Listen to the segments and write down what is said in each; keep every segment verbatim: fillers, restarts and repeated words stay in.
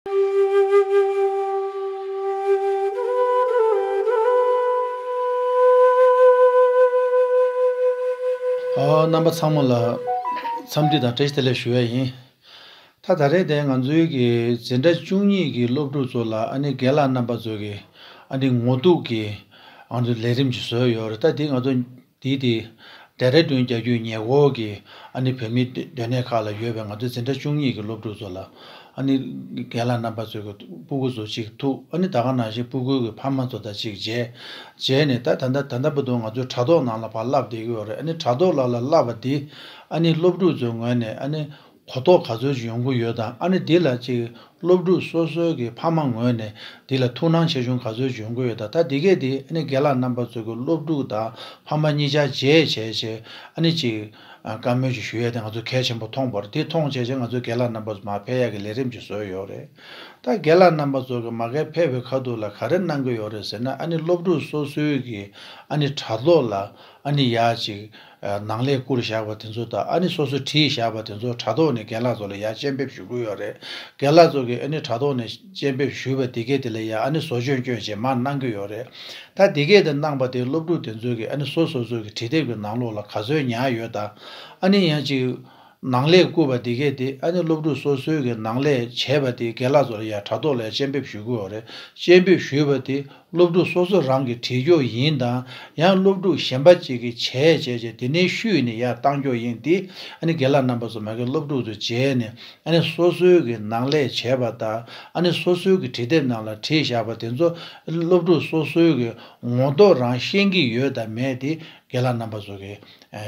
ཨ། རྣམ་པ་ཚང་མ་ལ་འཚམས་འདྲི་དང་བཀྲ་ཤིས་བདེ་ལེགས་ཞུ་ཡ་ཡིན། ད་ད་རེས་དེ་ང་ཚོའི་གི་འཛིན་གྲྭ་བཅུ་གཉིས་ཀྱི་སློབ་ཕྲུག་ཚོ་ལ་ཨ་ནི་རྒན་ལགས་རྣམ་པ་ཚོ་གི་ཨ་ནི་ངོ་གཏུག་གི་ང་ཚོ་ལས་རིམ་ཅིག་བཟོས་ཡོད་རེད། ད་དེ་ང་ཚོ་དེའི་དེ་ཌེ་ར་ཌུན་རྒྱ་སྒྱུར་ཉེ་འཁོར་གྱི་ཨ་ནི་བོད་མིའི་སྡོད་གནས་ཁག་ལ་ཡོད་པའི་ང་ཚོའི་འཛིན་གྲྭ་བཅུ་གཉིས་ཀྱི་སློབ་ཕྲུག་ཚོ་ལ་ཨ་ནི་རྒན་ལགས་རྣམ་པ་ཚོས་ཀྱི་སྤུ་གུ་ཚོ་ཅིག་ཐུག་ཨ་ནི་ད་ག་ནང་བཞིན་སྤུ་གུའི་གི་ཕ་མ་ཚོ་དང་ཅིག་མཇལ། མཇལ་ནས་ད་ད་ལྟ་ད་ལྟ་བར་དུ་ང་ཚོའི་དྲ་ཐོག་ནང་ལ་ཕར་བསླབ་བསྡད་ཀྱི་ཡོད་རེད། ཨ་ནི་དྲ་ཐོག་ལ་ལ་བསླབ་པ་དེ་ཨ་ནི་སློབ་ཕྲུག་ཚོའི་ངོས་ནས་ཨ་ནི་གོ་རྟོགས་ག་ཚོད་ཅིག་ཡོང་གི་ཡོད་དང་ཨ་ནི་འདི་ལ་ཅིག་སློབ་ཕྲུག་སོ་སོའི་གི་ཕ་མ་ངོས་ནས་འདི་ལ་ཐུགས་སྣང་ཆེ་ཆུང་ག་ཚོད་ཅིག་ཡོང་གི་ཡོད་དང་ད་འདི་གས་དེ་ཨ་ནི་རྒན་ལགས་རྣམ་པ་ཚོ་གི་སློབ་ཕྲུག་དང་ཕ་མ་གཉིས་ཆ་མཇལ་བྱས་བྱས་ཨ་ནི་ཅིག་བཀའ་མོལ་ཅིག་ཞུ་ཡས་དེ་ང་ཚོ་གལ་ཆེན་པོ་མཐོང་བར་དེ་མཐོང་བྱས་བྱས་ང་ཚོ་རྒན་ལགས་རྣམ་པ་ཚོ་མར་ཕེབས་ཡག་གི་ལས་རིམ་ཅིག་བཟོས་ཡོད་རེད། ད་རྒན་ལགས་རྣམ་པ་ཚོ་གི་མ་གིར་ཕེབས་པའི་ཁ་ཐུག་ལ་ག་རེ་གནང་གི་ཡོད་རེད་ཟེར་ན་ཨ་ནི་སློབ་ཕྲུག་སོ་སོའི་གི་ཨ་ནི་དྲ་ཐོག་ལ་ཨ་ནི་ཡག་ཅིག་ནང་ལས་བསྐུར་བཞག་པ་དེ་ཚོ་དང་ཨ་ནི་སོ་སོས་བྲིས་བཞག་པ་དེ་ཚོ་དྲ་ཐོག་ནས་རྒན་ལགས་ཚོ་ལ་ཡར་སྤྱན་འབེབས་ཞུ་གི་ཡོད་རེད། རྒན་ལགས་ཚོ་གིས་ཨ་ནི་དྲ་ཐོག་ནས་སྤྱན་འབེབས་ཞུས་པ་དེ་གས་དེ་ལ་ཡ་ཨ་ནི་བཟོ་བཅོས་བཅོས་བྱས་མར་གནང་གི་ཡོད་རེད། ད་དེ་གས་དེ་གནང་པ་དེ་སློབ་ཕྲུག་དེ་ཚོ་གིས་ཨ་ནི་སོ་སོ་སོ་གི་བྲིས་དེབ་ཀྱི་ནང་ལོགས་ལ་ག་ཚོད་ཉར་ཡོད་དང་ཨ་ནི་ཡང་ཅིག་ནང་ལས་བསྐུར་བ་དེ་གས་དེ་ཨ་ནི་སློབ་ཕྲུག་སོ་སོའི་གི་ནང་ལས་བྱས་པ་དེ་རྒན་ལགས་ཚོ་ལ་ཡ་དྲ་ཐོག་ལ་ཡ་སྤྱན་འབེབས་ཞུ་གི་ཡོད་རེད། སྤྱན་འབེབས་ཞུས་པ་དེ་སློབ་ཕྲུག་སོ་སོ་རང་གིས་བྲིས་རྒྱུ་ཡིན་དང་ཡང་སློབ་ཕྲུག་གཞན་པ་གཅིག་གིས་བྱས་བྱས་བྱས་དེ་ནས་བཤུས་ནས་ཡར་བཏང་རྒྱུ་ཡིན་དེ་ཨ་ནི་རྒན་ལགས་རྣམ་པ་ཚོ་མ་གི་སློབ་ཕྲུག་ཚོ་མཇལ་ནས་ཨ་ནི་སོ་སོའི་གི་ནང་ལས་བྱས་པ་དང་ཨ་ནི་སོ་སོའི་གི་བྲིས་དེབ་ནང་ལ་བྲིས་བཞག་པ་དེ་ཚོ་སློབ་ཕྲུག་སོ་སོའི་གི་ངོ་ཐོག་རང་ཤེས་ཀྱི་ཡོད་དང་མེད་དེ་རྒན་ལགས་རྣམ་པ་ཚོ་གི་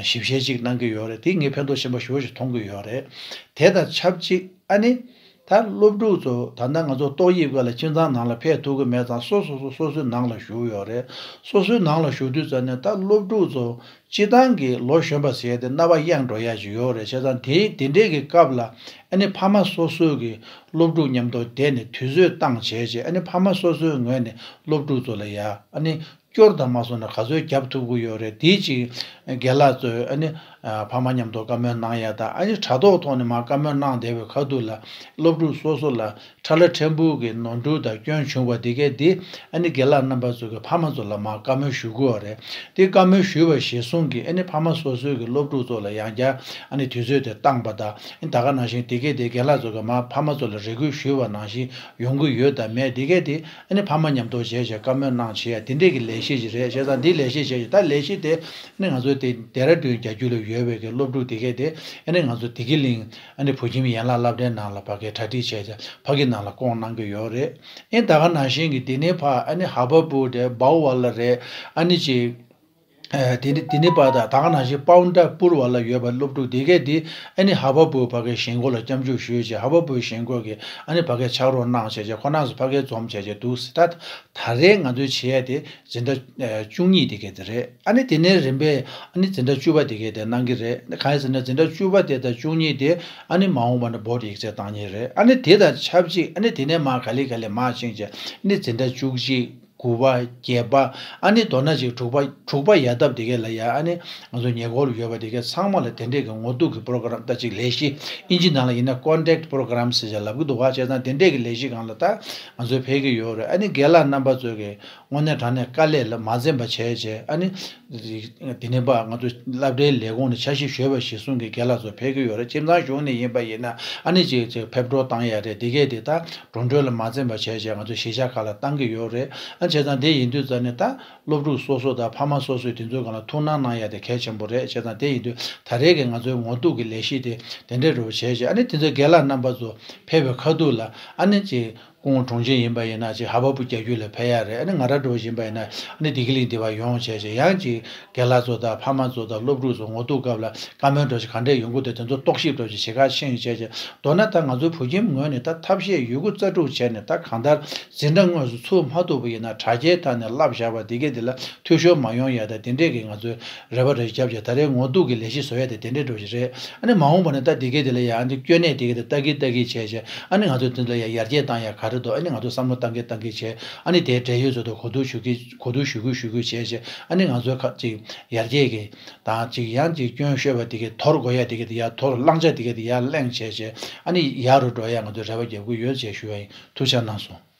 ཞིབ་བཤེར་ཅིག་གནང་གི་ཡོད་རེད། དེ་ངས་ཕན་ཐོགས་ཆེན་པོ་ཞེ་པོ་ཞིག་མཐོང་གི་ཡོད་རེད། དེ་དང་ཆབས་ཅིག་ཨ་ནི། ད་སློབ་ཕྲུག་ཚོ་ད་ལྟ་ང་ཚོ་ཏོག་དབྱིབས་སྒང་ལ་ཁྱིམ་ཚང་ནང་ལ་ཕེབས་ཐུབ་ཀྱི་མེད་ཙང་སོ་སོ་སོ་སོ་སོའི་ནང་ལ་བཞུགས་ཡོད་རེད། སོ་སོའི་ནང་ལ་བཞུགས་དུས་ཙམ་ནས་ད་སློབ་ཕྲུག་ཚོ་སྤྱི་བཏང་གི་ལོ་གཞོན་པ་ཟེར་ཡ་དེ་རྣ་བ་གཡེང་འགྲོ་ཡ་ཞིག་ཡོད་རེད། བྱས་ཙང་དེ་དེ་འདྲས་ཀྱི་སྐབས་ལ་ཨ་ནི་ཕ་མ་སོ་སོའི་གི་སློབ་ཕྲུག་མཉམ་དུ་བསྡད་ནས་དུས་ཚོད་བཏང་བྱས་བྱས་ཨ་ནི་ཕ་མ་སོ་སོའི་ངོས་ནས་སློབ་ཕྲུག་ཚོ་ལ་ཡ་ཨ་ནི། སྐྱོར་དང་མ་སོང་ན་ག་ཚོད་རྒྱབ་ཐུབ་ཀྱི་ཡོད་རེད། དེའི་ཅིག་རྒན་ལགས་ཚོས་ཨ་ནི་ཕ་མ་མཉམ་དུ་བཀའ་མོལ་གནང་ཡ་དང་ཨ་ནི་དྲ་ཐོག་ཐོག་ནས་མར་བཀའ་མོལ་གནང་བསྡད་པའི་ཁ་ཐུག་ལ་སློབ་ཕྲུག་སོ་སོ་ལ་ཁྲ་ལ་ཕྲན་བུ་གི་ནོར་འཁྲུལ་དང་སྐྱོན་བྱུང་བ་དེ་གས་དེ་ཨ་ནི་རྒན་ལགས་རྣམ་པ་ཚོ་གི་ཕ་མ་ཚོ་ལ་མར་བཀའ་མོལ་ཞུ་དགོས་པ་རེད། དེ་བཀའ་མོལ་ཞུས་པ་གཞིར་བཟུང་གིས་ཨ་ནི་ཕ་མ་སོ་སོའི་གི་སློབ་ཕྲུག་ཚོ་ལ་ཡང་བསྐྱར་ཨ་ནི་དུས་ཚོད་དེ་བཏང་པ་དང་ཨ་ནི་ད་ག་ནང་བཞིན་དེ་གས་དེ་རྒན་ལགས་ཚོ་གི་མར་ཕ་མ་ཚོ་ལ་རེ་སྐུལ་ཞུས་པ་ནང་བཞིན་ཡོང་གི་ཡོད་དང་མེད་དེ་གས་དེ། ཨ་ནི་ཕ་མ་མཉམ་དུ་བྱས་བྱས་བཀའ་མོལ་གནང་བྱས་ཡ་དེ་འདྲས་ཀྱི་ལས་གཞི་ཞིག་རེད། བྱས་ཙང་འདི་ལས་གཞི་བྱས་བྱས་ད་ལས་གཞི་དེ་ཨ་ནི་ང་ཚོ་དེ་ཌེ་ར་ཌུན་རྒྱ་སྒྱུར་ལ་ཡོད་པའི་གི་སློབ་ཕྲུག་དེ་གས་དེ་ཨ་ནི་ང་ཚོ་བདེ་སྐྱིད་གླིང་ཨ་ནི་བོད་ཁྱིམ་ཡན་ལག་སློབ་གྲྭའི་ནང་ལ་ཕ་གིར་གྲ་སྒྲིག་བྱས་བྱས་ཕ་གི་ནང་ལ་བསྐོང་གནང་གི་ཡོད་རེད། ཨ་ནི་ད་ག་ནང་བཞིན་གི་དེ་ནས་ཕ་ཨ་ནི་ཧ་བ་བུ་རེད། བའོ་ཝ་ལ་རེད། ཨ་ནི་ཅིག་ཨ་དེ་ནི་དེ་ནི་པ་དང་ད་ག་ནང་བཞིན་པའོ་ཌ་པུར་བ་ལ་ཡོད་པ་སློབ་ཕྲུག་དེ་གས་དེ་ཨ་ནི་ཧ་བ་བུ་ཕ་གིའི་ཞེན་ཁོག་ལ་སྐྱབས་འཇུག་ཞུས་བྱས་ཧ་བ་བུའི་ཞེན་ཁོག་གིས་ཨ་ནི་ཕ་གིར་ཕྱག་རོགས་གནང་བྱས་བྱས་ཁོ་རང་ཚོ་ཕ་གིར་འཛོམས་བྱས་བྱས་འདུག་ཟེར། ད་ད་རེས་ང་ཚོས་བྱེད་ཡ་དེ་འཛིན་གྲྭ་བཅུ་གཉིས་དེ་གས་དེ་རེད། ཨ་ནི་དེ་ནས་རིམ་པས་ཨ་ནི་འཛིན་གྲྭ་བཅུ་པ་དེ་གས་དེ་གནང་གི་རེད། གང་ཡིན་ཟེར་ན་འཛིན་གྲྭ་བཅུ་པ་དེ་དང་བཅུ་གཉིས་དེ་ཨ་ནི་མ་འོངས་པ་ན་བོད་ཡིག་ཚད་བཏང་མཁན་རེད། ཨ་ནི་དེ་དང་ཆབས་ཅིག་ཨ་ནི་དེ་ནས་མར་ག་ལེ་ག་ལེ་མར་ཕྱིན་བྱས་ཨ་ནི་འཛིན་གྲྭ་བཅུ་གཅིག་དགུ་པ། བརྒྱད་པ། ཨ་ནི་མདོར་ན་ཅིག་དྲུག་པ། དྲུག་པ་ཡར་ལྟ་བུ་དེ་གས་ལ་ཡ་ཨ་ནི་ང་ཚོ་ཉེ་འཁོར་ལ་ཡོད་པ་དེ་གས་ཚང་མ་ལ་དེ་འདྲས་ཀྱི་ངོ་གཏུག་གི་པོ་རོ་གྷ་རམ་ད་ཅིག་ལས་གཞི་ཨིན་ཇི་ནང་ལ་ཡིན་ན་ཀོན་ཊེག་པོ་རོ་གྷ་རམ་ཟེར་བྱས་ལབ་ཀྱི་འདུག་བ། བྱས་ཙང་དེ་འདྲས་ཀྱི་ལས་གཞི་སྒང་ལ་ད་ང་ཚོ་ཕེབས་ཀྱི་ཡོད་རེད། ཨ་ནི་རྒན་ལགས་རྣམ་པ་ཚོས་ཀྱི་དངོས་གནས་དྲང་གནས་དཀའ་ལས་ལ་མ་འཛེམས་པ་བྱས་བྱས་ཨ་ནི་དེ་ནས་པ་ང་ཚོ་སློབ་གྲྭའི་ལས་ཁུངས་ནས་འཆར་གཞི་བཟོས་པ་གཞིར་བཟུང་གི་རྒན་ལགས་ཚོ་ཕེབས་ཀྱི་ཡོད་རེད། ཁྱིམ་ཚང་གཞུང་ནས་ཡིན་པ་ཡིན་ན་ཨ་ནི་ཅིག་ཅིག་ཕེབས་འགྲོ་བཏང་ཡ་རེད། དེ་གས་དེ་ད། འགྲོ་གྲོན་ལ་མ་འཛེམས་པ་བྱས་བྱས་ང་ཚོས་གཞིས་ཆགས་ཁག་ལ་བཏང་གི་ཡོད་རེད། ཨ་བྱས་ཙང་དེ་ཡིན་དུས་ཙང་ནས་ད་སློབ་ཕྲུག་སོ་སོ་དང་ཕ་མ་སོ་སོས་དེ་ཚོའི་སྒང་ལ་ཐུགས་སྣང་གནང་ཡ་དེ་གལ་ཆེན་པོ་རེད། བྱས་ཙང་དེ་ཡིན་དུས་ད་རེས་ཀྱི་ང་ཚོའི་ངོ་གཏུག་གི་ལས་གཞི་དེ་དེ་འདྲས་འདྲ་བོ་བྱས་བྱས་ཨ་ནི་དེ་ཚོའི་རྒན་ལགས་རྣམ་པ་ཚོ་ཕེབས་པའི་ཁ་ཐུག་ལ་ཨ་ནི་ཅིག་སྐུ་ངོ་དྲུང་ཆེ་ཡིན་པ་ཡིན་ན་ཅིག་ཧ་བ་བུ་རྒྱ་སྒྱུར་ལ་ཕེབས་ཡ་རེད། ཨ་ནི་ང་རང་འདྲ་བོ་ཡིན་པ་ཡིན་ན་ཨ་ནི་བདེ་སྐྱིད་གླིང་འདི་པར་ཡོང་བྱས་བྱས་ཡང་ཅིག་རྒན་ལགས་ཚོ་དང་ཕ་མ་ཚོ་དང་སློབ་ཕྲུག་ཚོ་ངོ་གཏུག་སྐབས་ལ་བཀའ་མོལ་འདྲ་ཞིག་ག་འདྲས་ཡོང་གི་འདུག་དེ་ཚོ་རྟོག་ཞིབ་འདྲ་ཞིག་བྱེད་ག་ཕྱིན་བྱས་བྱས་མདོར་ན་ད་ང་ཚོའི་བོད་ཁྱིམ་ངོས་ནས་ད་ཐབས་ཤེས་ཡོད་རྒུ་རྩལ་སྤྲུགས་བྱས་ནས་ད་གང་ལྟར་འཛིན་གྲྭ་དངོས་སུ་ཚུགས་མ་ཐུབ་པ་ཡིན་ན་དྲ་རྒྱའི་ཐད་ནས་བསླབ་བཞག་པ་འདི་གས་འདི་ལ་འཐུས་ཤོར་མ་ཡོང་ཡ་ད་དེ་འདྲས་ཀྱི་ང་ཚོས་རེ་བ་རེ་བརྒྱབ་བྱས་ད་རེས་ངོ་གཏུག་གི་ལས་གཞི་བཟོ་ཡ་དེ་དེ་འདྲས་འདྲ་ཞིག་རེད། ཨ་ནི་མ་འོངས་པ་ནས་ད་འདི་གས་འདི་ལ་ཡ་ཨ་ནི་སྐྱོན་གནས་འདི་གས་དེ་ལྟ་གི་ལྟ་གི་བྱས་བྱས་ཨ་ནི་ང་ཚོས་འདི་ལ་ཡ་ཡར་རྒྱས་བཏང་ཡ་ག་ རེད་འདུག་ཨ་ནི་ང་ཚོ་བསམ་བློ་བཏང་གི་བཏང་གི་བྱས། ཨ་ནི་དེའི་འབྲེལ་ཡོད་ཚོ་དང་གོ་བསྡུར་ཞུ་གི་གོ་བསྡུར་ཞུ་གི་ཞུ་གི་བྱས་བྱས། ཨ་ནི་ང་ཚོའི་ཁ་ཅིག་ཡར་རྒྱས་ཀྱི་དང་ཅིག་ཡང་ཅིག་སྐྱོན་ཤོར་བ་དེ་གི་དེ་ཡར་འཐོར། བླང་བྱ་དེ་གི་དེ་ཡར་གླེང་བྱས་བྱས། ཨ་ནི་ཡག་རུ་འགྲོ་ཡ་ང་ཚོས་རེ་བ་རྒྱབ་གི་ཡོད་ཅེས་ཞུ་བ་ཡིན། ཐུགས་ཆ་གནང་སོང་།